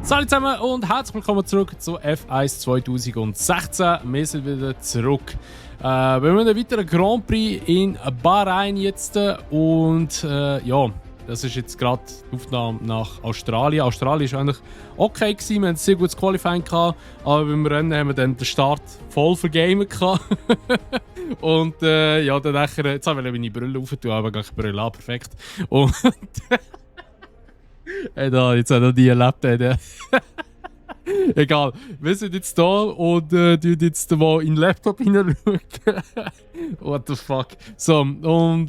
Hallo zusammen und herzlich willkommen zurück zu F1 2016. Wir sind wieder zurück. Wir haben einen weiteren Grand Prix in Bahrain jetzt und ja, das ist jetzt gerade die Aufnahme nach Australien. Australien war eigentlich okay gewesen, wir hatten ein sehr gutes Qualifying gehabt, aber beim Rennen haben wir dann den Start voll vergamet gehabt. Und ja, dann nachher, jetzt habe ich meine Brille aufgetan, aber gleich Brille an, perfekt. Und jetzt hat er nie erlebt. Egal, wir sind jetzt da und tun jetzt mal in den Laptop hineinschauen. What the fuck. So, und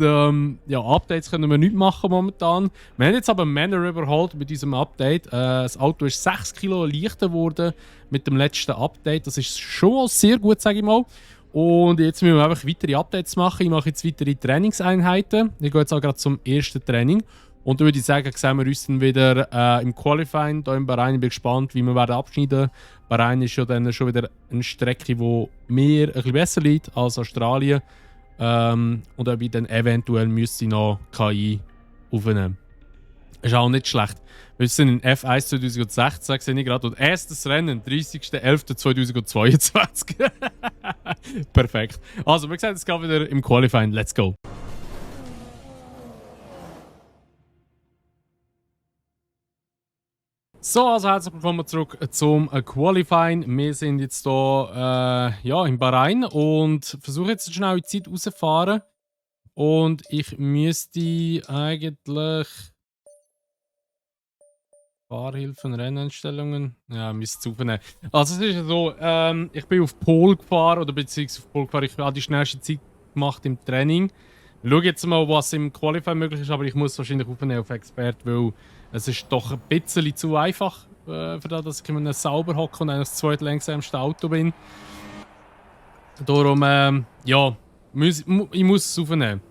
ja, Updates können wir nicht machen momentan. Wir haben jetzt aber Männer überholt mit diesem Update. Das Auto ist 6 Kilo leichter geworden mit dem letzten Update. Das ist schon mal sehr gut, sage ich mal. Und jetzt müssen wir einfach weitere Updates machen. Ich mache jetzt weitere Trainingseinheiten. Ich gehe jetzt auch gerade zum ersten Training. Und dann würde ich sagen, sehen wir uns dann wieder im Qualifying hier in Bahrain. Ich bin gespannt, wie wir werden abschneiden. Bahrain ist ja dann schon wieder eine Strecke, die mir ein bisschen besser liegt als Australien. Und ob ich dann eventuell müsste noch KI aufnehmen. Ist auch nicht schlecht. Wir sind in F1 2016, sehe ich gerade. Und erstes Rennen, 30.11.2022. Perfekt. Also, wir sehen uns gerade wieder im Qualifying. Let's go. So, also herzlich willkommen zurück zum Qualifying. Wir sind jetzt hier ja, in Bahrain und versuche jetzt schnell die Zeit rauszufahren. Und ich müsste eigentlich Fahrhilfen, Renneinstellungen. Ja, müsste es aufnehmen. Also es ist ja so, ich bin auf Pole gefahren, oder beziehungsweise auf Pole gefahren. Ich habe die schnellste Zeit gemacht im Training. Ich schaue jetzt mal, was im Qualifying möglich ist, aber ich muss wahrscheinlich aufnehmen auf Expert, weil es ist doch ein bisschen zu einfach, für das, dass ich in einem sauber hocke und eigentlich das zweitlangsamste Auto bin. Darum, ja, ich muss es aufnehmen.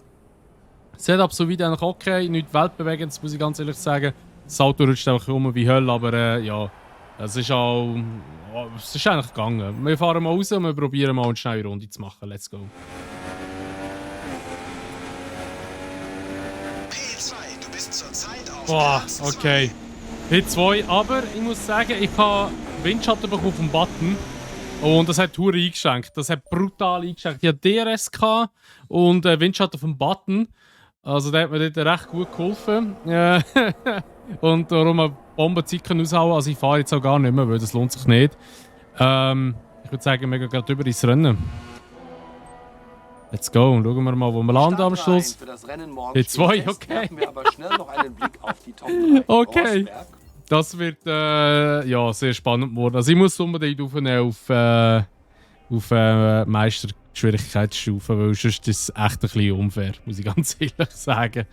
Setup so weit eigentlich okay, nicht weltbewegend, muss ich ganz ehrlich sagen. Das Auto rutscht einfach um wie Hölle, aber ja, es ist auch, es ist eigentlich gegangen. Wir fahren mal raus und wir probieren mal eine schnelle Runde zu machen. Let's go. Boah, okay. P2, aber ich muss sagen, ich habe Windschatten bekommen auf dem Button. Und das hat Tour eingeschenkt. Das hat brutal eingeschenkt. Ich hatte DRS und Windschatten auf dem Button. Also der hat mir dort recht gut geholfen. Und darum eine Bombenzeit aushauen. Also ich fahre jetzt auch gar nicht mehr, weil das lohnt sich nicht. Ich würde sagen, wir gehen gerade über ins Rennen. Let's go und schauen wir mal, wo wir landen am Schluss. P2, okay. Wir aber schnell noch einen Blick auf die Top 3. Okay. Rosberg. Das wird ja, sehr spannend worden. Also ich muss unbedingt aufnehmen auf Meisterschwierigkeitsstufe, weil sonst ist es echt ein bisschen unfair, muss ich ganz ehrlich sagen.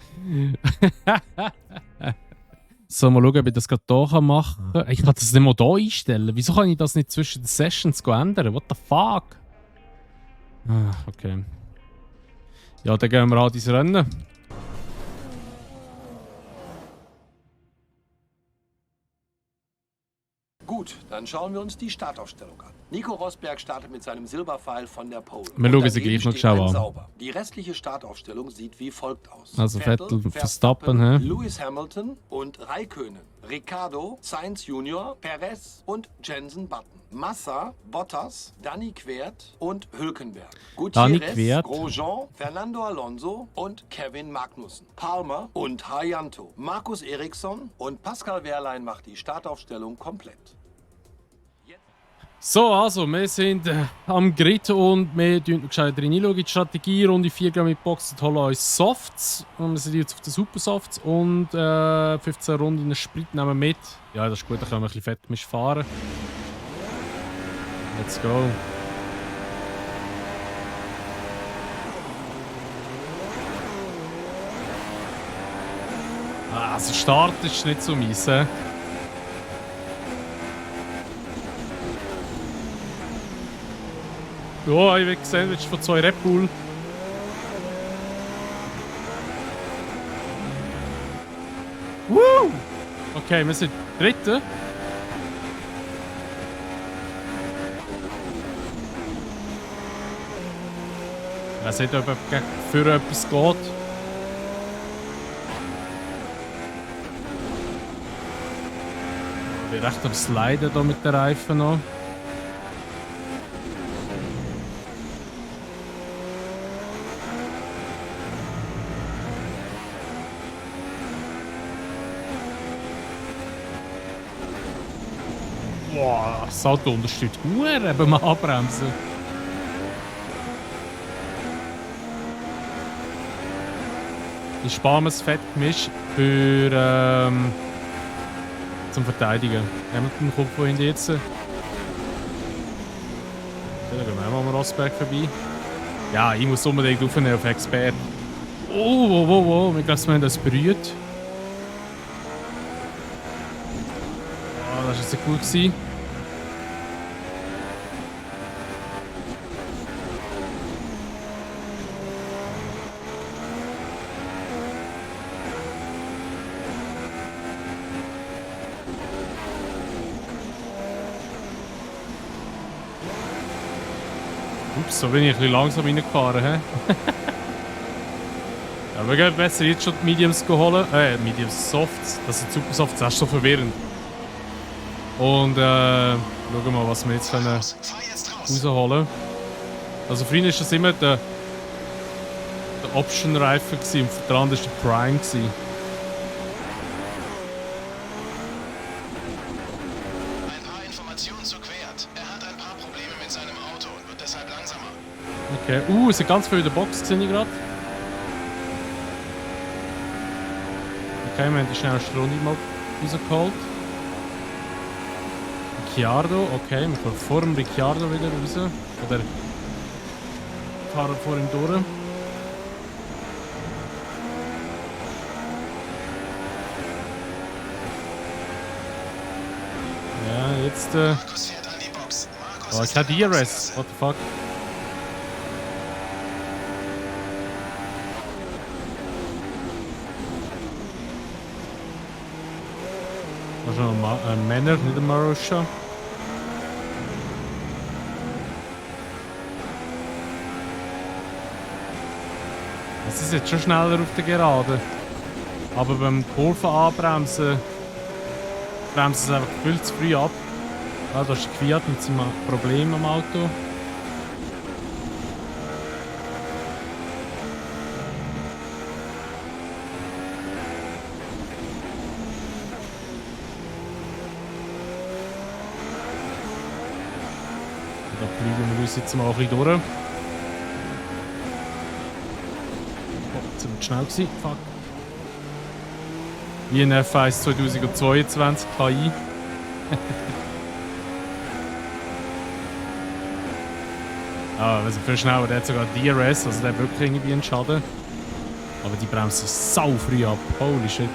So, mal schauen, ob ich das gerade hier machen kann. Ich kann das nicht mal hier einstellen. Wieso kann ich das nicht zwischen den Sessions ändern? What the fuck? Ah, okay. Ja, dann gehen wir halt ins Rennen. Gut, dann schauen wir uns die Startaufstellung an. Nico Rosberg startet mit seinem Silberpfeil von der Pole. Wir schauen sie gleich noch schnell an. Sauber. Die restliche Startaufstellung sieht wie folgt aus. Also Vettel, Verstappen, Lewis Hamilton und Raikkonen. Ricciardo, Sainz Junior, Perez und Jensen Button. Massa, Bottas, Danny Quert und Hülkenberg. Gutierrez, Grosjean, Fernando Alonso und Kevin Magnussen. Palmer und Haryanto. Markus Eriksson und Pascal Wehrlein macht die Startaufstellung komplett. So, also, wir sind am Grid und wir schauen reinschauen. Die Strategie, Runde 4 gehen wir mit Boxen und holen uns Softs. Und wir sind jetzt auf den Super Softs und 15 Runden Sprit nehmen wir mit. Ja, das ist gut, dann können wir ein bisschen fettgemischt fahren. Let's go. Also Start ist nicht so mies. Ja, ich habe gesehen, von 2 Red Bull. Woo! Okay, wir sind Dritte. Ich weiß nicht, ob für etwas geht. bin recht am Sliden hier mit den Reifen noch. Boah, das Auto unterstützt Huren beim Anbremsen. Ich spare mir das Fettgemisch für zum Verteidigen. Hamilton kommt vorhin jetzt. Okay, dann gehen wir auch mal am Rosberg vorbei. Ja, ich muss unbedingt aufnehmen auf Expert. Oh, ich glaube, wir haben das berührt. Oh, das war jetzt gut gewesen. Ups, so bin ich ein bisschen langsam reingefahren. Aber wir gehen besser jetzt schon die Mediums holen. Mediums Softs. Das sind Super Softs, das ist so verwirrend. Und schauen wir mal, was wir jetzt können rausholen. Also früher war das immer der Option-Reifen und der andere war der Prime. Okay, es sind ganz viele in der Box, sehe ich gerade. Okay, wir haben die schnellste Runde mal rausgeholt. Ricciardo, okay, wir fahren vor dem Ricciardo wieder raus. Oder fahren vor ihm durch. Ja, jetzt. Oh, ich hatte DRS, what the fuck? Das ist noch ein Männer, nicht ein Marussia. Es ist jetzt schon schneller auf der Gerade. Aber beim Kurven anbremsen, bremsen sie einfach viel zu früh ab. Ah, da ist Fiat mit seinem Problem am Auto. Da fliegen wir uns jetzt mal ein bisschen durch. Oh, jetzt sind wir schnell gewesen. Fuck. Wie ein F1 2022 KI. Also viel schneller, der hat sogar DRS, also der hat wirklich irgendwie einen Schaden. Aber die bremsen sau früh ab. Holy shit.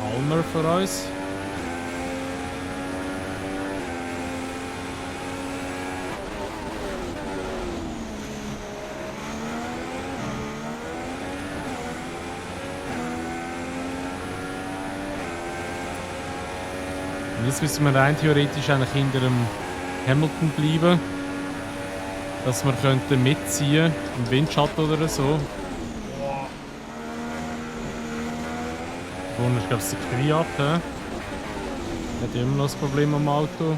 Almer für uns. Und jetzt müssen wir rein theoretisch eigentlich hinter dem Hamilton bleiben. Dass wir könnten mitziehen im Windschatten oder so. Und ich glaube, es ist der Fiat. Hat immer noch das Problem am Auto.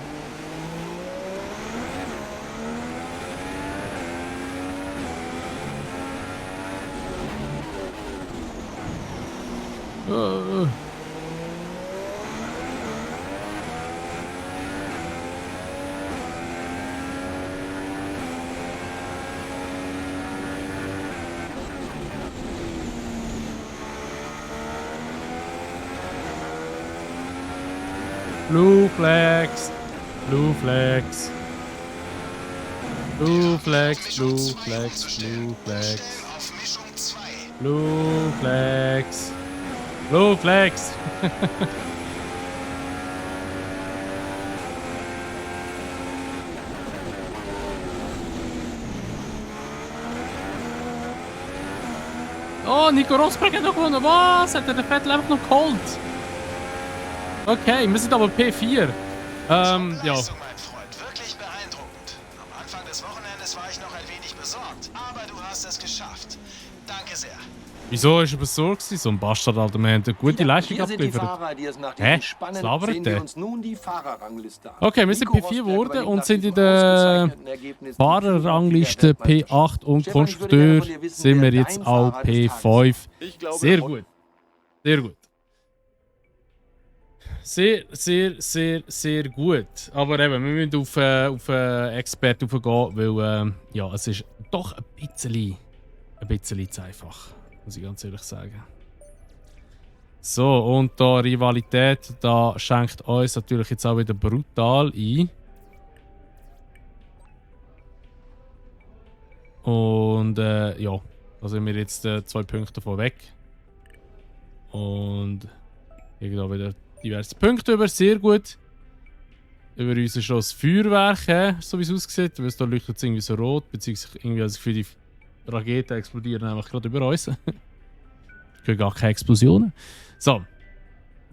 Blue flags, blue flags, blue flags, blue flags, blue flags, blue flags, blue flags. Oh, Nico Rosberg hat noch gewonnen. Was? Hat er den Vettel einfach noch geholt? Okay, wir sind aber P4. Ja. Leistung, mein Freund. Wirklich beeindruckend. Am Anfang des Wochenendes war ich noch ein wenig besorgt, aber du hast es geschafft. Danke sehr. Wieso ist er besorgt? So ein Bastard, Alter. Wir haben eine gute Leistung abgeliefert. Hä? Was labert der? Okay, Okay, wir sind P4 geworden und sind in der Fahrerrangliste P8 und Konstrukteur sind wir jetzt auch P5. Sehr gut. Sehr gut. Sehr gut. Aber eben, wir müssen auf Experten gehen, weil ja, es ist doch ein bisschen zu einfach. Muss ich ganz ehrlich sagen. So, und da Rivalität, da schenkt uns natürlich jetzt auch wieder brutal ein. Und ja, da sind wir jetzt 2 Punkte davon weg. Und kriegen da wieder diverse Punkte über, sehr gut. Über uns ist schon das Feuerwerk, so wie es aussieht, weil es da leuchtet irgendwie so rot, beziehungsweise irgendwie das Gefühl, die Raketen explodieren einfach gerade über uns. Es gibt gar keine Explosionen. So,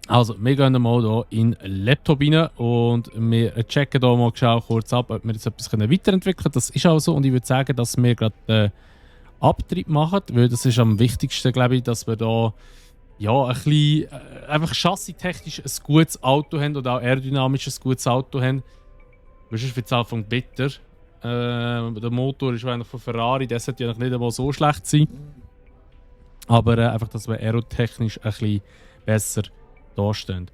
also wir gehen mal hier in den Laptop rein und wir checken hier mal kurz ab, ob wir jetzt etwas weiterentwickeln können. Das ist auch so und ich würde sagen, dass wir gerade Abtrieb machen, weil das ist am wichtigsten, glaube ich, dass wir da ja, ein bisschen einfach chassistechnisch ein gutes Auto haben oder auch aerodynamisch ein gutes Auto haben. Das ist für den Anfang bitter. Der Motor ist eigentlich von Ferrari, der sollte ja nicht einmal so schlecht sein. Aber einfach, dass wir aerotechnisch ein bisschen besser dastehen.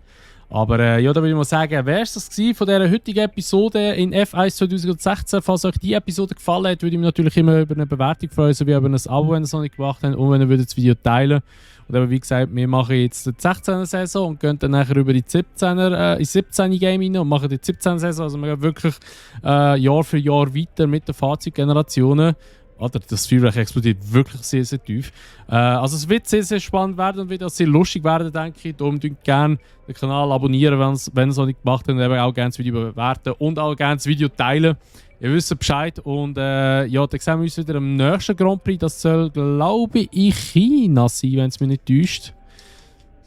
Aber ja, da würde ich mal sagen, wäre es das gewesen von dieser heutigen Episode in F1 2016. Falls euch die Episode gefallen hat, würde ich mich natürlich immer über eine Bewertung freuen, sowie über ein Abo, wenn ihr es noch nicht gemacht habt, und wenn ihr das Video teilen. Und eben, wie gesagt, wir machen jetzt die 16er-Saison und gehen dann nachher über die 17er, 17er-Game rein und machen die 17er-Saison. Also wir gehen wirklich Jahr für Jahr weiter mit den Fahrzeuggenerationen. Oder das Feuerwerk explodiert wirklich sehr, sehr tief. Also es wird sehr, sehr spannend werden und wird auch sehr lustig werden, denke ich. Darum gerne den Kanal abonnieren, wenn ihr es noch nicht gemacht habt. Und eben auch gerne das Video bewerten und auch gerne das Video teilen. Ihr wisst Bescheid. Und ja, dann sehen wir uns wieder am nächsten Grand Prix. Das soll, glaube ich, China sein, wenn es mich nicht täuscht.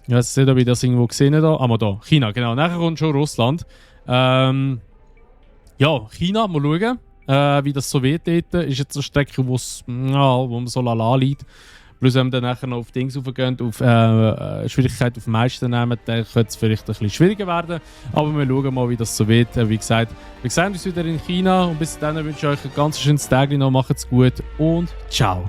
Ich weiß nicht, ob ich das irgendwo gesehen habe. Aber da, China, genau. Nachher kommt schon Russland. Ja, China, mal schauen. Wie das so wird dort, ist jetzt eine Strecke, wo man so lala liegt. Plus wenn wir dann nachher noch auf Dings raufgehen, auf Schwierigkeit auf Meister nehmen, dann könnte es vielleicht ein bisschen schwieriger werden. Aber wir schauen mal, wie das so wird. Wie gesagt, wir sehen uns wieder in China und bis dann wünsche ich euch ein ganz schönes Tag noch. Macht's gut und ciao.